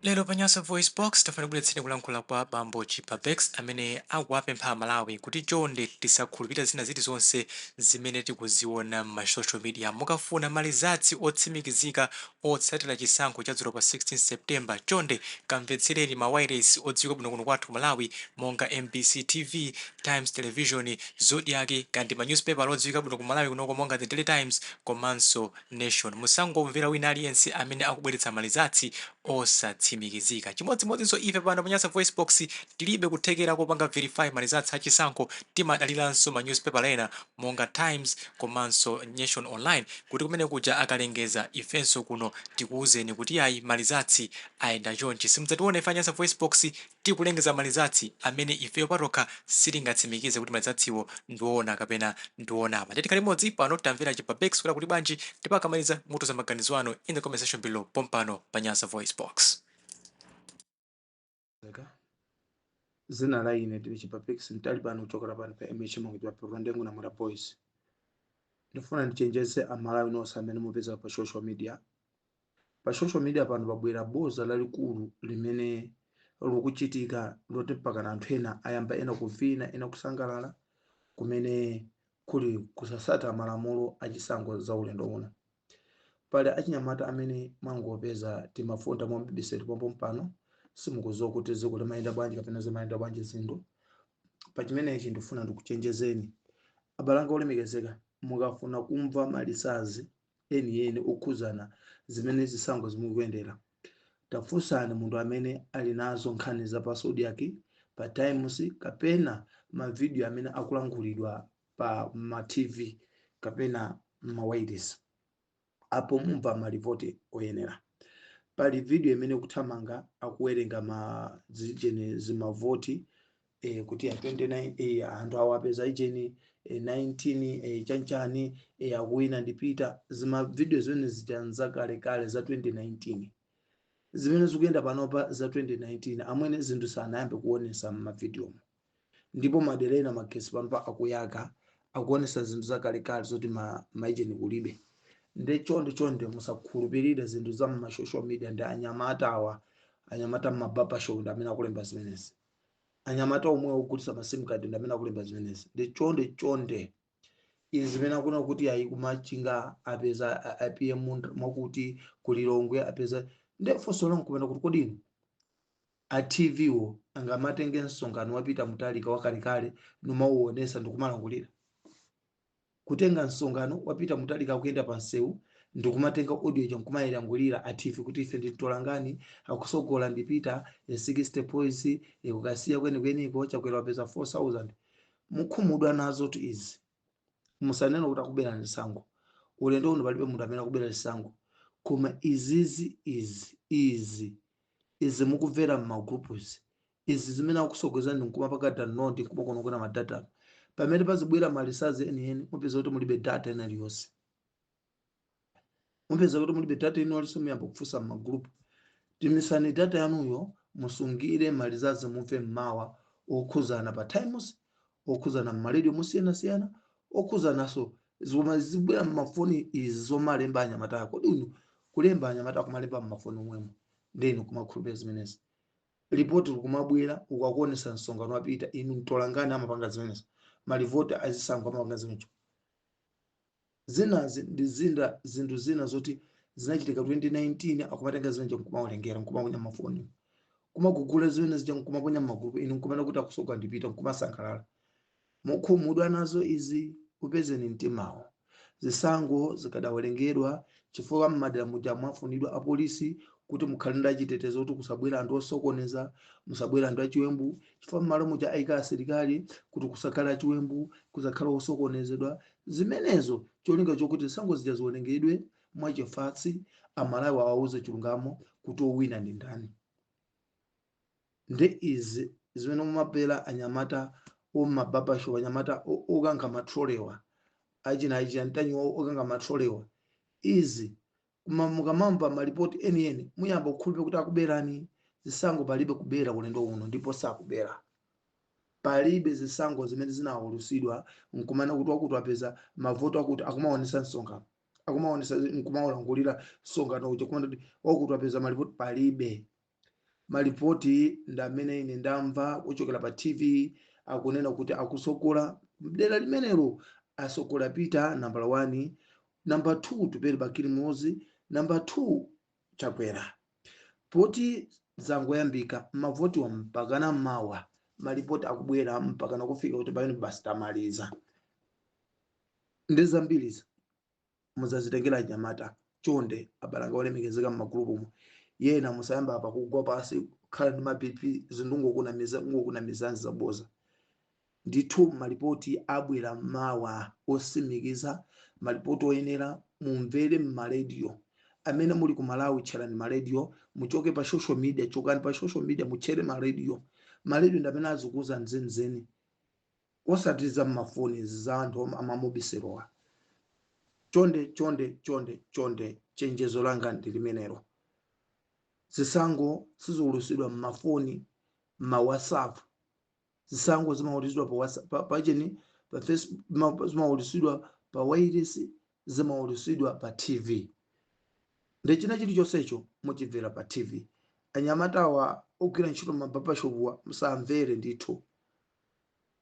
Lero pa Nyasa VoiceBox tafuna kubweretseni kulankhula kwa bambo Chipabex amene akuwapempha Amalawi kuti chonde tisakhulupirire zina zilizonse zimene tikuziona m'ma social media. Mukafuna ma results otsimikizika otsatira chisankho cha dzulo pa 16 September, chonde kamvetsereni ma wireless odziwika bwino kuno kwathu ku Malawi monga MBC TV, Times Television, Zodiak, kandi ma newspaper odziwika bwino ku Malawi kunoko monga The Daily Times komanso Nation. Musangomvera wina aliyense amene akubweretsa ma results osatsimikizika. Chimodzimodzinso ife pano pa Nyasa VoiceBox tilibe kuthekera kopanga verify ma results achisankho, timadaliranso ma newspaper ena monga Times komanso Nation Online kuti kumene kuja akalengeza ifenso kuno tikuwuzeni kuti ayi, ma results ayenda chonchi. Simudzationa ife a Nyasa VoiceBox tikulengeza ma results amene ifeyo patokha sitingatsimikize kuti ma resultsiwo ndiwoona kapena ndiwonama. Tikhale limodzi pano, tamvera Chipabex kuti akuti bwanji, ndipo akamaliza mutiuza maganizo anu in the comment section below pompano pa Nyasa VoiceBox. Zina la ine ndili Chipapex ntali pano kuchokera pano pa MH Mangidwa Ndengu na Mura Boys. Ndifuna ndichenjeze Amalawi nonse amene mupeza pa social media. Pa social media pano pabwera boza lalikulu limene likuchitika loti mpaka anthu ena ayamba ena kuvina, ena kusangalala, kumene kuli kusasata malamulo achisankho za ulendo uno. Pali achinyamata amene mwangopeza timafoni mwambibiseti pompo pano, simukudziwa kuti dziko limayenda bwanji kapena zimayenda bwanji zinthu. Pa chimenechi ndifuna ndikuchenjezeni, abale anga olemekezeka, mukafuna kumva ma results enieni okhuzana zimene zisankho zimukuyendera, tafunsani munthu amene ali nazo nkhani za pa Zodiak, pa Times, kapena mavidiyo amene akulankhulidwa pa ma TV kapena ma wireless. Apo mumva malipoti oyenera. Pali video imene kuthamanga akuwerenga ma zijeni zimavoti kuti ya 29 anthu awo apeza ijeni 19 chanchani akuwina ndi Peter. Zima video zimene zija nzakalekale za 2019. Zimene zikuyenda panopa za 2019, amwene, zinthu sanayambe kuonesa m'mavidiyomo, ndipo madera ena magesi panopa akuyaka, akuonesa zinthu zakalekale zoti maijeni kulibe. Nde chonde chonde musakhulupirire zinthu za mma social media. Ndi anyamata awa, anyamata mma barber shop ndi amene akulemba zimenezi, anyamata omwe ogulitsa ma SIM card ndi amene akulemba zimenezi. Ndi chonde chonde, izi zimene akuona kuti ayi, kumachinga apeza APM mwakuti, kulilongwe apeza, nde funso langu kumene kuti kodi inu a TV wo angamatenge msonkhano wapita Mutharika wakalekale numauonesa ndikumalangulira? Kutenga msonkhano wapita Mutharika akuyenda pa msewu ndikumatenga audio ija nkumayilangulira a TV kuti ife nditolangani, akusogola ndipita 60 points, kukasiya kwenikweniko Chakwera wapeza 4000. Mukhumudwa nazo tu izi. Musanene kuti akubera zisankho. Ulendo uno palibe munthu amene akubera zisankho, koma izizi, izi izi izi mukumvera m'ma groups, izi zimene akusogozani nkumapaka download, nkumakonokona ma data, pamene pazibwera ma results enieni mupeza kuti mulibe data ena iliyonse, mupeza kuti mulibe data ina iliyonse. Muyamba kufunsa m'ma group. Timisani data yanuyo, musungire ma results, mumve mmawa okhuzana pa Times, okhuzana m'maradio mosiyanasiyana, okhuzanaso zoma zibwera mmafoni izi zomalemba anyamata. Kodi inu kulemba anyamata kumalemba mmafoni omwemo, ndenu kumakhulupirira zimenezi? Ripoti likumabwera ukakuonesa msonkhano wapita, inu mtolangani amapanga zimenezo, malipoti azisankho amapanga zimenezo. Zinazi ndi zinda zinthu zina zoti zinachitika 2019, akumatenga zimenezo nkumawerengera, nkumaponya mafoni, kumagugula zimene zija nkumaponya m'ma group, inu nkumana kuti akusoka ndipita, nkumasangalala. Mukhumudwa nazo izi. Upezeni mtimawo. Zisankho zikadawerengedwa, chifukwa mmadera muja mwafunidwa apolisi kuti mukhale ndi achitetezo, kuti kusabwera anthu osokoneza, musabwera anthu achiwembu, chifukwa mmalo muja ayika asilikali kuti kusakhale achiwembu, kusakhale osokonezedwa. Zimenezo cholinga chokuti zisankho zija ziwerengedwe mwachifatsi, Amalawi awauze chilungamo kuti owina ndi ndani. Ndi izi zimene mumapera anyamata omma barber shop, anyamata okankha ma trolleywa, achina achantanyiwa okankha ma trolleywa izi. Koma mukamamva malipoti enieni muyamba kukhulupirira kuti akuberani zisankho. Palibe kubera ulendo uno, ndipo sakubera. Palibe zisankho zimene zinawulusidwa nkumana kuti wakuti wapeza mavoto akuti, akumaonesa msonkhano, akumaonesa nkumaulangulira msonkhano uja, kumana kuti wakuti wapeza malipoti. Palibe. Malipoti ndi amene ine ndamva kuchokera pa TV akunena kuti akusogola dera limenelo, asogola Peter nambala 1, namba 2 Tupele Bakili Muluzi, namba 2 Chakwera. Poti zangoyambika, mavotiwa mpakana mawa malipoti akubwera mpakana kufika kuti pamene basi tamaliza ndi zambirizi muzazitengera anyamata. Chonde abalanga olemekezeka m'magulupumo yena, musayamba apa kugwa pasi, kukhala ndi ma BP, zinthu ngokunamiza ngokunamizani zaboza. Ndithu malipoti abwera mawa osimikiza, malipoti oyenera mumvere m'marediyo. Amene muli ku Malawi, tcherani marediyo, muchoke pa social media, chokani pa social media, mutchere marediyo. Marediyo ndi amene azikuza nzenizeni, osati za mmafoni za anthu amamubiserowa. Chonde, chonde, chonde, chonde, chenjezo langa ndi limenelo. Zisankho siziulusidwa mmafoni, mma WhatsApp. Zisankho zimaulutsidwa pa WhatsApp, pacheni pa Facebook, zimaulutsidwa pa wireless, zimaulutsidwa pa TV. Ndi china chilichonsecho muchimvera pa TV. Anyamatawa ogwira ntchito ma barbershop wa, musamvere ndithu.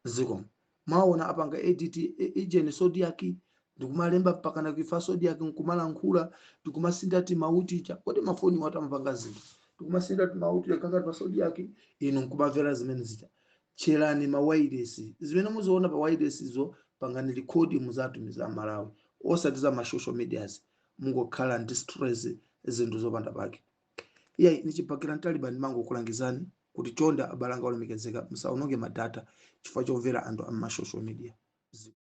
Zikomo. Mwaona apanga edit ijeni Zodiak, ndikumalemba mpakana kuifa Zodiak, nkumalankhula ndikumasinda ti mauticha. Kodi mafoni watu amapanga zinthu ndikumasinda ti mauticha kakati pa Zodiak, inu nkumamvera zimene zija. Tcherani ma wireless, zimene muziona pa wireless zo pangani record, muzatumiza Malawi, osati za ma social medias. Mungokhala ndi stress, zinthu zopanda pake. Iyayi, nichipakira mtaliba, ndimangokulangizani kuti chonde abalanga olemekezeka, musaononge ma data chifukwa chomvera anthu ama social media.